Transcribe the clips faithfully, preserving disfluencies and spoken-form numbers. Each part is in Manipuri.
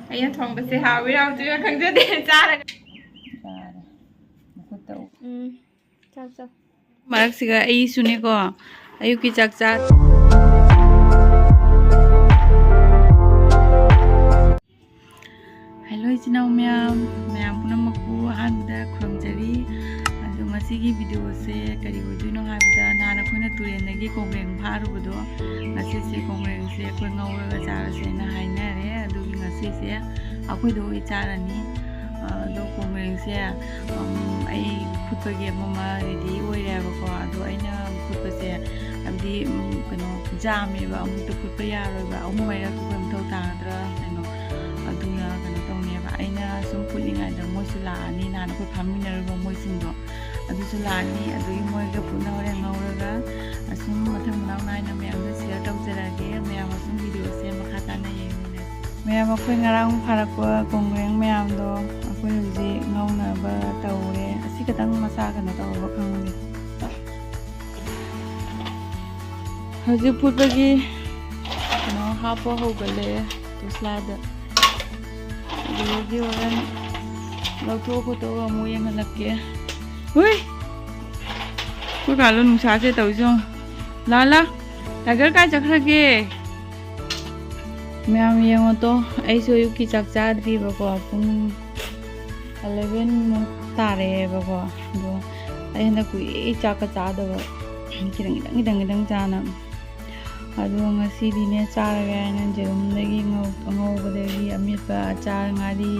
ꯑꯩꯅ ꯊꯣꯡꯕꯁꯦ ꯍꯥꯎꯋꯤꯔꯥ ꯍꯥꯎꯇ꯭ꯔꯤꯔꯥ ꯈꯪꯖꯗꯦ, ꯆꯥꯔꯒ꯫ ꯆꯥꯔꯦ꯫ ꯃꯈꯨꯠꯇ ꯎ-, ꯎꯝ, ꯆꯥꯎ, ꯆꯥꯎ꯫ ꯃꯔꯛꯁꯤꯒ ꯑꯩꯁꯨꯅꯦꯀꯣ, ꯑꯌꯨꯛꯀꯤ ꯆꯥꯛ ꯆꯥ-, ꯍꯦꯜꯂꯣ ꯏꯆꯤꯟ ꯏꯅꯥꯎ ꯃꯌꯥꯝ, ꯃꯌꯥꯝ ꯄꯨꯝꯅꯃꯛꯄꯨ ꯑꯍꯥꯟꯕꯗ ꯈꯨꯔꯨꯝꯖꯔꯤ꯫ ꯑꯗꯣ ꯉꯁꯤꯒꯤ ꯚꯤꯗꯤꯑꯣꯁꯦ ꯀꯔꯤ ꯑꯣꯏꯗꯣꯏꯅꯣ ꯍꯥꯏꯕꯗ, ꯅꯍꯥꯟ ꯑꯩꯈꯣꯏꯅ ꯇꯨꯔꯦꯟꯗꯒꯤ ꯀꯣꯡꯒ꯭ꯔꯦꯡ ꯐꯥꯔꯨꯕꯗꯣ, ꯉꯁꯤꯁꯦ ꯀꯣꯡꯒ꯭ꯔꯦꯡꯁꯦ ꯑꯩꯈꯣꯏ ꯉꯧꯔꯒ ꯆꯥꯔꯁꯦꯅ ꯍꯥꯏꯅꯔꯦ꯫ ꯑꯗꯨꯒꯤ ꯉꯁꯤꯁꯦ ꯑꯩꯈꯣꯏꯗ ꯑꯣꯏ ꯆꯥꯔꯅꯤ꯫ ꯑꯗꯣ ꯀꯣꯡꯒ꯭ꯔꯦꯡꯁꯦ, ꯎꯝ, ꯑꯩ ꯐꯨꯠꯄꯒꯤ ꯑꯃ ꯑꯃ ꯔꯦꯗꯤ ꯑꯣꯏꯔꯦꯕꯀꯣ꯫ ꯑꯗꯣ ꯑꯩꯅ ꯐꯨꯠꯄꯁꯦ, ꯍꯥꯏꯕꯗꯤ, ꯎꯝ, ꯀꯩꯅꯣ, ꯖꯥꯝꯃꯦꯕ, ꯑꯃꯨꯛꯇ ꯐꯨꯠꯄ ꯌꯥꯔꯣꯏꯕ, ꯑꯍꯨꯝ ꯃꯔꯤꯔꯛ ꯐꯨꯠꯄ ꯃꯊꯧ ꯇꯥꯒꯗ꯭ꯔꯥ ꯀꯩꯅꯣ꯫ ꯑꯗꯨꯅ ꯀꯩꯅꯣ ꯇꯧꯅꯦꯕ, ꯑꯩꯅ ꯁꯨꯝ ꯐꯨꯠꯂꯤꯉꯩꯗ ꯃꯣꯏꯁꯨ ꯂꯥꯛꯑꯅꯤ, ꯅꯍꯥꯟ ꯑꯩꯈꯣꯏ ꯐꯥꯃꯤꯟꯅꯔꯨꯕ ꯃꯣꯏꯁꯤꯡꯗꯣ, ꯑꯗꯨꯁꯨ ꯂꯥꯛꯑꯅꯤ꯫ ꯑꯗꯨꯒꯤ ꯃꯣꯏꯒ ꯄꯨꯟꯅ ꯍꯣꯔꯦꯟ ꯉꯧꯔꯒ ꯑꯁꯨꯝ ꯃꯊꯪ ꯃꯅꯥꯎ ꯅꯥꯏꯅ ꯃꯌꯥꯝꯗ ꯁꯤꯌꯔ ꯇꯧꯖꯔꯛꯑꯒꯦ꯫ ꯃꯌꯥꯝ ꯑꯁꯨꯝ ꯚꯤꯗꯤꯑꯣꯁꯦ ꯃꯈꯥ ꯇꯥꯅ ꯌꯦꯡꯃꯤꯟꯅꯁꯦ꯫ ꯃꯌꯥꯝ, ꯑꯩꯈꯣꯏ ꯉꯔꯥꯡ ꯐꯥꯔꯛꯄ ꯀꯣꯡꯒ꯭ꯔꯦꯡ ꯃꯌꯥꯝꯗꯣ ꯑꯩꯈꯣꯏ ꯍꯧꯖꯤꯛ ꯉꯧꯅꯕ ꯇꯧꯔꯦ꯫ ꯑꯁꯤ ꯈꯇꯪ ꯃꯆꯥ ꯀꯩꯅꯣ ꯇꯧꯔꯕ ꯈꯪꯗꯦ꯫ ꯍꯧꯖꯤꯛ ꯐꯨꯠꯄꯒꯤ ꯀꯩꯅꯣ ꯍꯥꯞꯄ ꯍꯧꯒꯠꯂꯛꯑꯦ ꯇꯨꯁꯂꯥꯗ꯫ ꯑꯗꯨꯗꯒꯤ ꯍꯣꯔꯦꯟ ꯂꯧꯊꯣꯛ ꯈꯣꯠꯇꯣꯛꯑꯒ ꯑꯃꯨꯛ ꯌꯦꯡꯍꯜꯂꯛꯀꯦ꯫ ꯍꯨꯏ! ꯑꯩꯈꯣꯏ ꯀꯥꯂꯣ ꯅꯨꯡꯁꯥꯁꯦ ꯇꯧꯔꯤꯁꯦ ꯌꯦꯡꯉꯣ꯫ ꯂꯥ ꯂꯥ, ꯇꯥꯏꯒꯔ ꯀꯥꯏ ꯆꯠꯈ꯭ꯔꯒꯦ? ꯃꯌꯥꯝ ꯌꯦꯡꯉꯣ ꯇꯣ, ꯑꯩꯁꯨ ꯑꯌꯨꯛꯀꯤ ꯆꯥꯛ ꯆꯥꯗ꯭ꯔꯤꯕꯀꯣ, ꯄꯨꯡ ꯑꯦꯂꯦꯚꯦꯟ ꯃꯨꯛ ꯇꯥꯔꯛꯑꯦꯕꯀꯣ꯫ ꯑꯗꯣ ꯑꯩ ꯍꯟꯗꯛ ꯀꯨꯏꯔꯦ ꯆꯥꯛꯀ ꯆꯥꯗꯕ, ꯈꯤꯇꯪ ꯈꯤꯇꯪ ꯈꯤꯇꯪ ꯈꯤꯇꯪ ꯆꯥꯅ꯫ ꯑꯗꯣ ꯉꯁꯤꯗꯤꯅꯦ, ꯆꯥꯔꯒꯦ ꯍꯥꯏꯅ ꯌꯦꯔꯨꯝꯗꯒꯤ ꯉꯧ-, ꯑꯉꯧꯕꯗꯒꯤ ꯑꯃꯦꯠꯄ, ꯑꯆꯥꯔ, ꯉꯥꯔꯤ,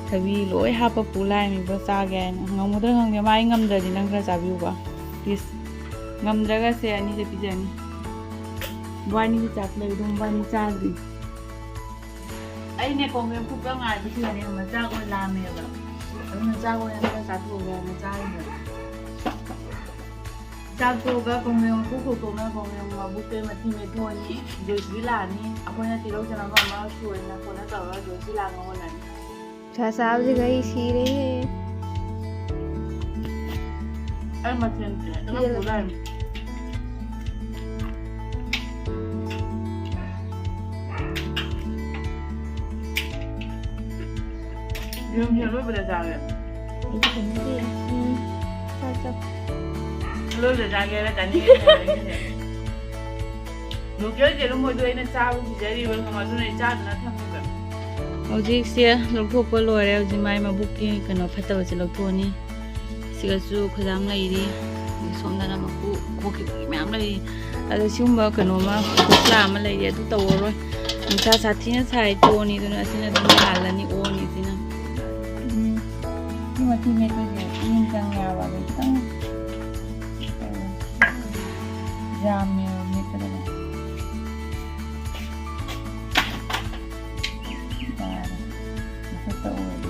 ꯊꯕꯤ ꯂꯣꯏ ꯍꯥꯞꯄ ꯄꯨ ꯂꯥꯛꯏꯅꯤꯀꯣ, ꯆꯥꯒꯦ ꯍꯥꯏꯅ꯫ ꯉꯝꯒꯗ꯭ꯔꯥ ꯈꯪꯗꯦ, ꯃꯥ ꯑꯩ ꯉꯝꯗ꯭ꯔꯗꯤ ꯅꯪ ꯈꯔ ꯆꯥꯕꯤꯌꯨꯀꯣ, ꯄ꯭ꯂꯤꯖ꯫ ꯉꯝꯗ꯭ꯔꯒꯁꯦ ꯑꯅꯤꯁꯦ ꯄꯤꯖꯅꯤ꯫ ꯃꯕꯥꯅꯤꯗꯤ ꯆꯥꯛ ꯂꯩ, ꯑꯗꯨꯝ ꯃꯕꯥꯅꯤ ꯆꯥꯗ꯭ꯔꯤ꯫ ꯑꯩꯅꯦ ꯀꯣꯡꯒ꯭ꯔꯦꯡ ꯐꯨꯠꯄ ꯉꯥꯏꯕꯁꯤꯗꯅꯦ ꯈꯪꯕ꯭ꯔꯥ, ꯆꯥꯛ ꯑꯣꯏꯅ ꯂꯥꯝꯃꯦꯕ꯫ ꯑꯗꯨꯅ ꯆꯥꯛ ꯑꯣꯏꯅ ꯈꯔ ꯆꯥꯊꯣꯛꯑꯒꯦ ꯍꯥꯏꯅ ꯆꯥꯔꯤꯕ꯫ ꯆꯥꯛ ꯇꯣꯛꯑꯒ ꯀꯣꯡꯒ꯭ꯔꯦꯡ ꯃꯀꯨ ꯈꯣꯛꯇꯣꯛꯅ ꯀꯣꯡꯒ꯭ꯔꯦꯡ ꯃꯕꯨꯛꯇꯩ ꯃꯊꯤ ꯃꯦꯠꯊꯣꯛꯑꯅꯤ꯫ ꯖꯣꯏꯁꯤ ꯂꯥꯛꯑꯅꯤ꯫ ꯑꯩꯈꯣꯏꯅ ꯇꯤꯜꯍꯧ ꯆꯅꯝ ꯑꯃ ꯁꯣꯏꯅ ꯈꯣꯠꯅ ꯇꯧꯔꯒ ꯖꯣꯏꯁꯤ ꯂꯥꯛꯑꯒ ꯍꯣꯠꯅꯅꯤ꯫ ꯄꯩꯁꯥ ꯆꯥꯕꯁꯤꯒ ꯑꯩ ꯁꯤꯔꯦꯍꯦ꯫ ꯑꯩ ꯃꯊꯦꯜꯁꯦ ꯑꯗꯨꯝ ꯄꯨꯔꯛꯑꯅꯤ꯫ ꯌꯨꯝꯁꯦ ꯑꯔꯣꯏꯕꯗ ꯆꯥꯒꯦ꯫ ꯑꯩꯗꯤ ꯀꯩꯅꯣꯗꯤ ꯎꯝ ꯆꯥꯎ ꯆꯥꯎ ꯑꯔꯣꯏꯕꯗ ꯆꯥꯒꯦ ꯍꯥꯏꯔ ꯆꯥꯅꯤꯡꯉꯦ ꯍꯥꯏꯔꯒꯦ꯫ ꯂꯣꯀꯦꯜ ꯌꯦꯔꯨꯝ ꯑꯣꯏꯗꯣꯏ ꯑꯩꯅ ꯆꯥꯕ ꯀꯤꯖꯔꯤꯕ ꯈꯪꯉꯣ, ꯑꯗꯨꯅ ꯑꯩ ꯆꯥꯗꯅ ꯊꯝꯃꯤꯕ꯫ ꯍꯧꯖꯤꯛꯁꯦ ꯂꯧꯊꯣꯛꯄ ꯂꯣꯏꯔꯦ꯫ ꯍꯧꯖꯤꯛ ꯃꯥꯏ ꯃꯕꯨꯛꯀꯤ ꯀꯩꯅꯣ ꯐꯠꯇꯕꯁꯦ ꯂꯧꯊꯣꯛꯑꯅꯤ꯫ ꯁꯤꯒꯁꯨ ꯈꯨꯖꯥꯝ ꯂꯩꯔꯤ꯫ ꯑꯗꯩ ꯁꯣꯝꯗꯅ ꯃꯀꯨ ꯈꯣꯛꯈꯤꯕꯒꯤ ꯃꯌꯥꯝ ꯂꯩꯔꯤ꯫ ꯑꯗꯣ ꯁꯤꯒꯨꯝꯕ ꯀꯩꯅꯣꯃ ꯈꯣꯛꯂꯥ ꯑꯃ ꯂꯩꯔꯤ, ꯑꯗꯨ ꯇꯧꯔꯔꯣꯏ꯫ ꯅꯨꯡꯁꯥ ꯁꯥꯊꯤꯅ ꯁꯥꯏ, ꯇꯣꯛꯑꯅꯤ꯫ ꯑꯗꯨꯅ ꯑꯁꯤꯅ ꯑꯗꯨꯝ ꯌꯥꯜꯂꯅꯤ, ꯑꯣꯅꯤ ꯁꯤꯅ꯫ ꯎꯝ ꯁꯤ ꯃꯊꯤ ꯃꯦꯠꯄꯁꯦ ꯏꯪ ꯆꯪꯉꯦ ꯍꯥꯏꯕ꯫ ꯑꯗꯩ ꯈꯤꯇꯪ ꯌꯥꯝꯃꯦꯕ ꯃꯦꯠꯀꯗꯕ꯫ ꯌꯥꯔꯦ꯫ ꯃꯊꯛꯇ ꯑꯣꯏꯔꯦ꯫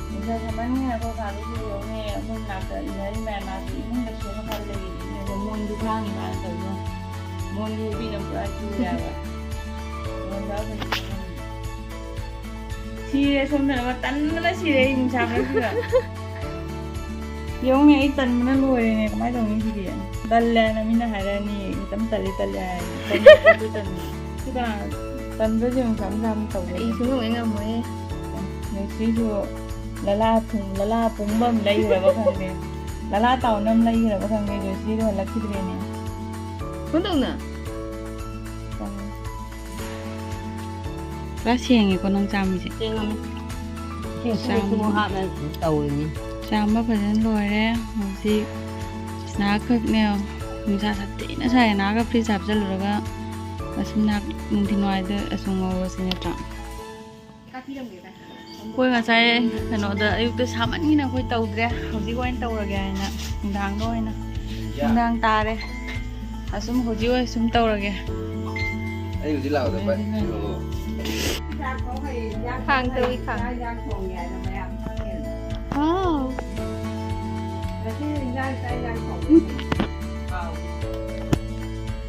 ꯅꯨꯡꯁꯥ ꯁꯥꯃꯟꯒꯤꯅ ꯑꯩꯈꯣꯏ ꯀꯥꯗꯨꯁꯨ ꯌꯦꯡꯉꯨꯅꯦ, ꯑꯩꯈꯣꯏ ꯃꯅꯥꯛꯇ ꯏꯟꯅꯔꯤ ꯃꯌꯥꯝ ꯃꯥꯁꯨ ꯏꯃꯨꯡꯗ ꯁꯣꯛꯑ ꯈꯔ ꯂꯩꯔꯤꯅꯦ꯫ ꯑꯗꯣ ꯃꯣꯟꯁꯨ ꯈꯥꯡꯉꯤ ꯃꯥꯅ ꯇꯧꯔꯤꯗꯣ꯫ ꯃꯣꯟꯁꯨ ꯎꯕꯤꯅ ꯄꯨꯔꯥ ꯆꯨꯔꯦ ꯍꯥꯏꯕ꯫ ꯃꯣꯟ ꯈꯥꯡꯕ ꯐꯩ꯫ ꯁꯤꯔꯦ ꯁꯣꯝꯗꯅ ꯇꯟꯕꯅ ꯁꯤꯔꯦ ꯑꯩ ꯅꯨꯡꯁꯥ ꯃꯔꯛꯁꯤꯗ꯫ ꯌꯦꯡꯉꯨꯅꯦ ꯑꯩ ꯇꯟꯕꯅ ꯂꯣꯏꯔꯦꯅꯦ, ꯀꯃꯥꯏꯅ ꯇꯧꯅꯤ ꯁꯤꯗꯤ? ꯇꯜꯂꯦ ꯍꯥꯏꯅ ꯃꯤꯅ ꯍꯥꯏꯔꯛꯑꯅꯤ, ꯈꯤꯇꯪ ꯇꯜꯂꯤ ꯇꯜꯂꯤ ꯍꯥꯏꯔꯅꯤ꯫ ꯇꯟꯕ ꯄꯣꯠꯇꯨ ꯇꯟꯕ꯫ ꯁꯤ ꯀꯅꯥ ꯇꯟꯕꯁꯦ ꯌꯦꯡꯉꯨ ꯀꯌꯥꯝ ꯌꯥꯝ ꯇꯧꯒꯦ? ꯑꯩ ꯁꯨꯡꯉꯝ ꯍꯦꯛ ꯉꯝꯃꯣꯏꯌꯦ꯫ ꯅꯨꯡꯁꯤꯁꯨ ꯂꯂꯥ ꯊꯨꯝ-, ꯂꯂꯥ ꯄꯨꯡꯕ ꯑꯃ ꯂꯩꯈ꯭ꯔꯕ ꯈꯪꯗꯦ, ꯂꯂꯥ ꯇꯥꯎꯟ ꯑꯃ ꯂꯩꯈ꯭ꯔꯕ ꯈꯪꯗꯦ, ꯖꯣꯏꯁ꯭ꯔꯤꯗꯣ ꯍꯜꯂꯛꯈꯤꯗ꯭ꯔꯦꯅꯦ꯫ ꯀꯃꯥꯏꯅ ꯇꯧꯅ? ꯄꯨꯔꯥ ꯁꯦꯡꯉꯦꯀꯣ ꯅꯪ ꯆꯥꯝꯃꯤꯁꯦ꯫ ꯁꯦꯡꯉꯝꯃꯦ꯫ ꯆꯥꯝ-, ꯁꯤꯃꯨꯛ ꯍꯥꯞꯅ ꯇꯧꯔꯤꯅꯤ꯫ ꯆꯥꯝꯕ ꯐꯖꯅ ꯂꯣꯏꯔꯦ꯫ ꯍꯧꯖꯤꯛ ꯅꯍꯥꯛꯈꯛꯅꯦ, ꯅꯨꯡꯁꯥ ꯁꯥꯊꯤꯅ ꯁꯥꯏ, ꯅꯍꯥꯛꯈꯛ ꯐ꯭ꯔꯤꯖ ꯍꯥꯞꯆꯜꯂꯨꯔꯒ ꯑꯁꯨꯝ ꯅꯍꯥꯛ ꯅꯨꯡꯊꯤꯜ ꯋꯥꯏꯗ ꯑꯁꯨꯝ ꯉꯧꯔꯁꯤ ꯅꯠꯇ꯭ꯔꯥ? ꯑꯩꯈꯣꯏ ꯉꯁꯥꯏ ꯀꯩꯅꯣꯗ ꯑꯌꯨꯛꯇ ꯁꯥꯃꯟꯒꯤꯅ ꯑꯩꯈꯣꯏ ꯇꯧꯗ꯭ꯔꯦ, ꯍꯧꯖꯤꯛ ꯑꯣꯏꯅ ꯇꯧꯔꯒꯦ ꯍꯥꯏꯅ ꯅꯨꯡꯗꯥꯡꯗ ꯑꯣꯏꯅ꯫ ꯅꯨꯡꯗꯥꯡ ꯇꯥꯔꯦ, ꯑꯁꯨꯝ ꯍꯧꯖꯤꯛ ꯑꯣꯏꯅ ꯁꯨꯝ ꯇꯧꯔꯒꯦ꯫ ꯑꯩ ꯍꯧꯖꯤꯛ ꯂꯥꯛꯑꯣꯗ ꯚꯥꯏ꯫ ꯈꯥꯡ ꯇꯧꯏ ꯈꯥꯡ꯫ ꯑꯥꯎ꯫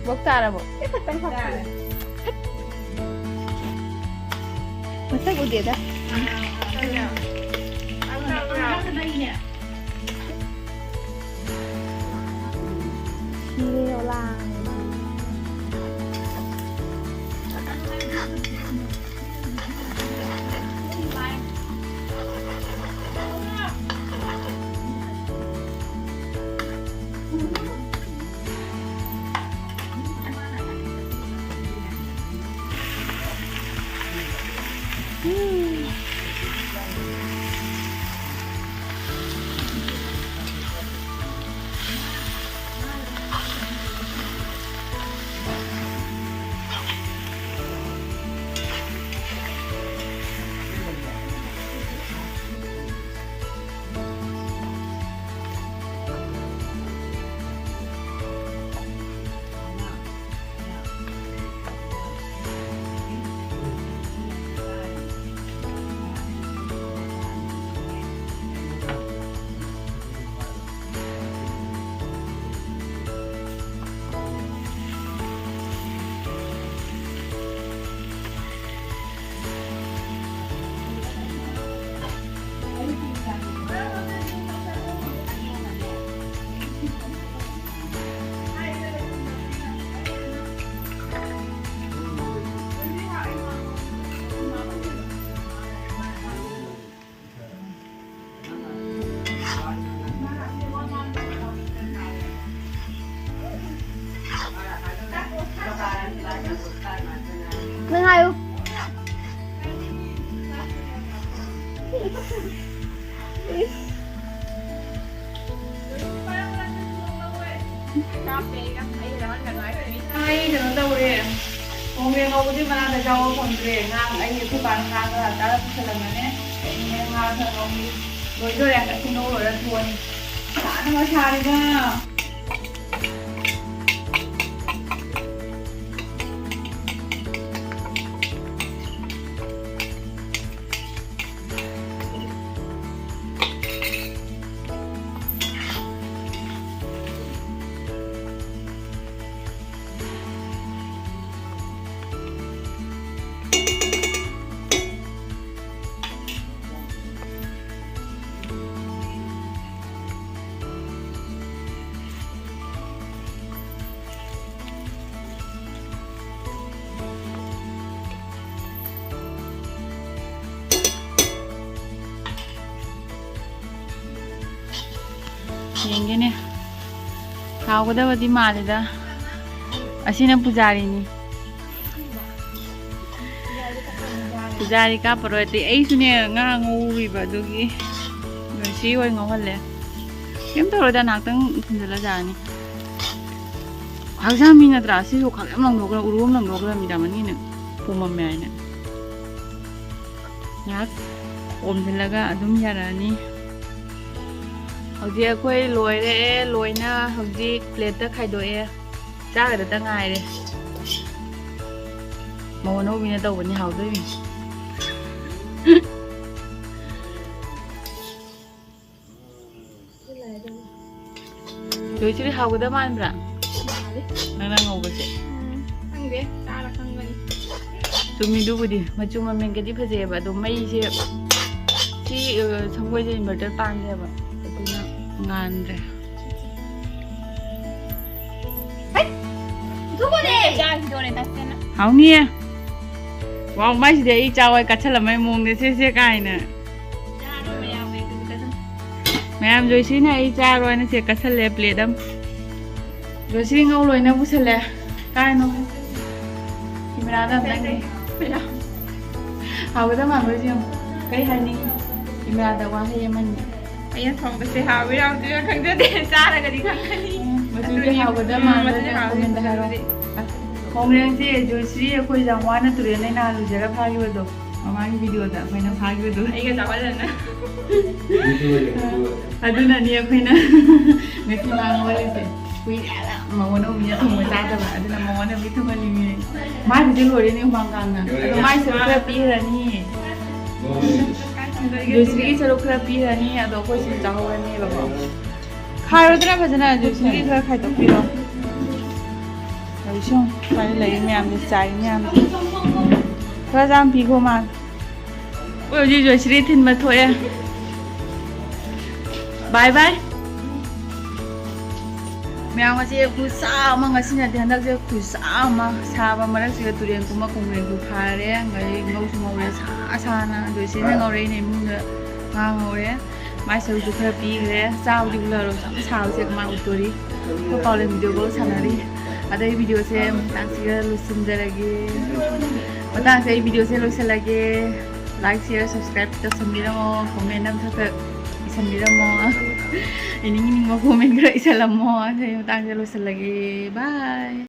ꯕꯣꯛ ꯇꯥꯔꯕꯣ? ꯃꯁꯛ ꯎꯗꯦꯗ꯫ ꯁꯤꯔꯦ ꯑꯣꯂꯥꯡ꯫ ꯅꯪ ꯍꯥꯏꯌꯨ꯫ ꯑꯩ ꯀꯩꯅꯣ ꯇꯧꯔꯦ, ꯈꯣꯡꯗ꯭ꯔꯨꯝ ꯉꯧꯕꯗꯤ ꯃꯅꯥꯗ ꯌꯥꯎꯕ ꯐꯪꯗ꯭ꯔꯦ꯫ ꯉꯥ ꯑꯩ ꯑꯩꯈꯣꯏ ꯄꯥꯅ ꯉꯥ ꯈꯔ ꯆꯥꯔ ꯄꯨꯁꯜꯂꯝꯕꯅꯦ꯫ ꯑꯩꯅ ꯉꯥ ꯈꯔ ꯉꯧꯔꯤ꯫ ꯂꯣꯏꯗꯣꯔꯦ, ꯑꯁꯤ ꯉꯧ ꯂꯣꯏꯔ ꯊꯣꯛꯑꯅꯤ꯫ ꯁꯥꯅꯕ ꯁꯥꯔꯤꯕ꯫ ꯌꯦꯡꯒꯦꯅꯦ꯫ ꯍꯥꯎꯒꯗꯕꯗꯤ ꯃꯥꯜꯂꯤꯗ꯫ ꯑꯁꯤꯅ ꯄꯨꯖꯥꯔꯤꯅꯤ꯫ ꯄꯨꯖꯥꯔꯤ ꯀꯥꯞꯄꯔꯣꯏ ꯑꯇꯩ꯫ ꯑꯩꯁꯨꯅꯦ ꯉꯥ ꯉꯧꯔꯤꯕ ꯑꯗꯨꯒꯤ ꯁꯤ ꯑꯣꯏꯅ ꯉꯧꯍꯜꯂꯦ꯫ ꯀꯩꯝ ꯇꯧꯔꯣꯏꯗ, ꯉꯥꯏꯍꯥꯛꯇꯪ ꯊꯝꯖꯤꯜꯂ ꯌꯥꯔꯅꯤ꯫ ꯍꯛꯆꯥꯡ ꯃꯤ ꯅꯠꯇ꯭ꯔꯥ? ꯁꯤꯁꯨ ꯈꯛ ꯌꯥꯝ ꯂꯪꯊꯣꯛꯈ꯭ꯔ, ꯎꯔꯨ ꯑꯃ ꯂꯪꯊꯣꯛꯈ꯭ꯔꯃꯤꯗ ꯃꯅꯤꯅ ꯄꯨꯝꯃꯝꯃꯦ ꯍꯥꯏꯅ꯫ ꯉꯥꯏꯍꯥꯛ ꯑꯣꯝꯁꯤꯜꯂꯒ ꯑꯗꯨꯝ ꯌꯥꯔꯛꯑꯅꯤ꯫ ꯍꯧꯖꯤꯛ ꯑꯩꯈꯣꯏ ꯂꯣꯏꯔꯦ꯫ ꯂꯣꯏꯅ ꯍꯧꯖꯤꯛ ꯄ꯭ꯂꯦꯠꯇ ꯈꯥꯏꯗꯣꯛꯑꯦ꯫ ꯆꯥꯒꯗꯇ ꯉꯥꯏꯔꯦ꯫ ꯃꯧ ꯑꯅꯧꯕꯤꯅ ꯇꯧꯕꯅꯤ, ꯍꯥꯎꯗꯣꯏꯅꯤ꯫ ꯂꯣꯏꯁꯤꯗꯤ ꯍꯥꯎꯒꯗꯕ ꯃꯥꯟꯕ꯭ꯔꯥ? ꯃꯥꯜꯂꯤ꯫ ꯅꯪꯅ ꯉꯧꯕꯁꯦ? ꯎꯝ, ꯈꯪꯗꯦ, ꯆꯥꯔ ꯈꯪꯒꯅꯤ꯫ ꯆꯨꯝꯃꯤꯗꯨꯕꯨꯗꯤ, ꯃꯆꯨ ꯃꯃꯦꯟꯒꯗꯤ ꯐꯖꯩꯑꯕ, ꯑꯗꯣ ꯃꯩꯁꯦ ꯁꯤ, ꯑ, ꯁꯪꯒꯣꯏꯁꯦ inverter ꯄꯥꯟꯗꯦꯕ, ꯑꯗꯨꯅ ꯉꯥꯟꯗ꯭ꯔꯦ꯫ ꯍꯩ! ꯊꯨꯒꯅꯦ! ꯆꯥꯈꯤꯗꯣꯔꯦ ꯅꯠꯇꯅ꯫ ꯍꯥꯎꯅꯤꯌꯦ꯫ ꯋꯥꯎ, ꯃꯥꯏꯁꯤꯗꯤ ꯑꯩ ꯆꯥꯎ ꯍꯥꯏ ꯀꯠꯁꯜꯂꯝꯃꯦ ꯃꯑꯣꯡꯗ ꯁꯦ ꯁꯦ ꯀꯥꯏꯅ꯫ ꯆꯥꯔꯣꯏ ꯃꯌꯥꯝ ꯂꯩ, ꯑꯗꯨꯗꯤ ꯀꯩꯁꯨꯝ꯫ ꯃꯌꯥꯝ ꯖꯣꯏꯁꯤꯅ ꯑꯩ ꯆꯥꯔꯣꯏꯅ ꯁꯦ ꯀꯠꯁꯜꯂꯦ ꯄ꯭ꯂꯦꯠ ꯑꯃ꯫ ꯖꯣꯏꯁꯤ ꯉꯧ ꯂꯣꯏꯅ ꯄꯨꯁꯜꯂꯦ꯫ ꯀꯥꯏꯅꯣ? ꯀꯦꯃꯦꯔꯥꯗ ꯑꯝꯇꯪ ꯌꯦꯡ꯫ ꯍꯥꯎꯒꯗꯕ ꯃꯥꯟꯕ꯭ꯔꯣ ꯁꯤ ꯌꯦꯡꯉꯨ꯫ ꯀꯩ ꯍꯥꯏꯅꯤꯡꯉꯤ? ꯀꯦꯃꯦꯔꯥꯗ ꯋꯥꯍꯩ ꯑꯃꯅꯤ꯫ ꯑꯩꯅ ꯊꯣꯡꯕꯁꯦ ꯍꯥꯎꯕ ꯌꯥꯎꯗꯣꯏꯔꯥ ꯈꯪꯖꯗꯦ, ꯆꯥꯔꯒꯗꯤ ꯈꯪꯒꯅꯤ꯫ ꯎꯝ, ꯃꯆꯨꯁꯦ ꯑꯗꯨꯅꯤ꯫ ꯍꯥꯎꯒꯗꯕ ꯎꯝ, ꯃꯥꯟꯕ꯭ꯔꯥ ꯃꯆꯨꯁꯦ ꯌꯦꯡꯉꯨ, ꯍꯥꯎꯕ ꯀꯣꯃꯦꯟꯗ ꯍꯥꯏꯔꯛꯑꯣ꯫ ꯌꯥꯎꯗꯣꯏꯔꯥ? ꯈꯣꯡꯂꯦꯟꯁꯦ ꯖꯣꯏꯁ꯭ꯔꯤ ꯑꯩꯈꯣꯏ ꯌꯥꯝ ꯋꯥꯅ ꯇꯨꯔꯦꯜ ꯂꯩꯅꯥ ꯂꯨꯖꯔ ꯐꯥꯈꯤꯕꯗꯣ, ꯃꯃꯥꯡꯒꯤ ꯚꯤꯗꯤꯑꯣꯗ ꯑꯩꯈꯣꯏꯅ ꯐꯥꯈꯤꯕꯗꯣ꯫ ꯑꯩꯒ ꯆꯥꯎꯍꯜꯂꯅ꯫ ꯑꯗꯨꯅꯅꯤ ꯑꯩꯈꯣꯏꯅ ꯉꯁꯤ ꯃꯥ ꯉꯧꯍꯜꯂꯤꯁꯦ꯫ ꯀꯨꯏꯔꯦ ꯍꯥꯏꯕ ꯃꯉꯣꯟꯗ ꯑꯃꯨꯛ ꯊꯣꯡꯕ ꯆꯥꯗꯕ, ꯑꯗꯨꯅ ꯃꯉꯣꯟꯗ ꯑꯃꯨꯛ ꯊꯣꯡꯍꯜꯂꯤꯅꯦ꯫ ꯃꯥꯒꯤꯗꯤ ꯂꯣꯏꯔꯦꯅꯦ ꯍꯨꯃꯥꯡ ꯀꯥꯡꯅ꯫ ꯑꯗꯣ ꯃꯥꯒꯤ ꯁꯔꯨꯛ ꯈꯔ ꯄꯤꯈ꯭ꯔꯅꯤ꯫ ꯖꯣꯏꯁ꯭ꯔꯤꯒꯤ ꯁꯔꯨꯛ ꯈꯔ ꯄꯤꯈ꯭ꯔꯅꯤ, ꯑꯗꯣ ꯑꯩꯈꯣꯏ ꯁꯨꯝ ꯆꯥꯍꯧꯔꯅꯦꯕꯀꯣ꯫ ꯈꯥꯏꯔꯣꯗꯅ ꯐꯖꯅ, ꯖꯣꯏꯁ꯭ꯔꯤꯒꯤ ꯈꯔ ꯈꯥꯏꯗꯣꯛꯄꯤꯔꯣ꯫ ꯇꯧꯔꯤꯁꯤ ꯌꯦꯡꯉꯨ, ꯁ꯭ꯋꯥꯏꯗ ꯂꯩꯔꯤ ꯃꯌꯥꯝꯁꯦ, ꯆꯥꯏꯔꯤ ꯃꯌꯥꯝꯁꯦ꯫ ꯈꯔ ꯆꯥꯝ ꯄꯤꯈꯣ ꯃꯥ꯫ ꯑꯩꯈꯣꯏ ꯍꯧꯖꯤꯛ ꯖꯣꯏꯁ꯭ꯔꯤ ꯊꯤꯟꯕ ꯊꯣꯛꯑꯦ꯫ ꯕꯥꯏ ꯕꯥꯏ꯫ ꯃꯌꯥꯝ ꯑꯁꯦ ꯈꯨꯠꯁꯥ ꯑꯃ ꯉꯁꯤꯅꯗꯤ, ꯍꯟꯗꯛꯁꯦ ꯈꯨꯠꯁꯥ ꯑꯃ ꯁꯥꯕ ꯃꯔꯛꯁꯤꯗ ꯇꯨꯔꯦꯟ ꯀꯨꯝꯕ ꯈꯣꯡꯒ꯭ꯔꯦꯟꯁꯨ ꯐꯥꯔꯦ, ꯑꯗꯩ ꯉꯧꯁꯨ ꯉꯧꯔꯦ, ꯁꯥ ꯁꯥꯅ ꯖꯣꯏꯁ꯭ꯔꯤꯅ ꯉꯧꯔꯦ, ꯑꯩꯅ ꯏꯃꯨꯡꯗ ꯉꯥ ꯉꯧꯔꯦ꯫ ꯃꯥꯏ ꯁꯔꯨꯛꯁꯨ ꯈꯔ ꯄꯤꯈ꯭ꯔꯦ꯫ ꯆꯥꯕꯗꯤ ꯎꯠꯂꯔꯣꯏ, ꯌꯥꯝ ꯁꯥꯕꯁꯦ ꯀꯃꯥꯏꯅ ꯎꯠꯇꯣꯔꯤ? ꯑꯩꯈꯣꯏ ꯄꯥꯎꯂꯦꯟ ꯚꯤꯗꯤꯑꯣ ꯀꯣꯜ ꯁꯥꯟꯅꯔꯤ꯫ ꯑꯗꯣ ꯑꯩ videoꯁꯦ ꯃꯇꯥꯡꯁꯤꯒ ꯂꯣꯏꯁꯤꯟꯖꯔꯒꯦ꯫ ꯃꯇꯥꯡꯁꯦ ꯑꯩ videoꯁꯦ ꯂꯣꯏꯁꯤꯜꯂꯒꯦ꯫ Like, share, subscribe ꯇꯧꯁꯟꯕꯤꯔꯝꯃꯣ, comment ꯑꯃꯈꯛꯇ ꯏꯁꯟꯕꯤꯔꯝꯃꯣ꯫ ꯏꯅꯤꯡ ꯏꯅꯤꯡꯕ comment ꯈꯔ ꯏꯁꯜꯂꯝꯃꯣ꯫ ꯑꯗꯨ ꯑꯩ ꯃꯇꯥꯡꯁꯤꯗ ꯂꯣꯏꯁꯤꯜꯂꯒꯦ꯫ Bye꯫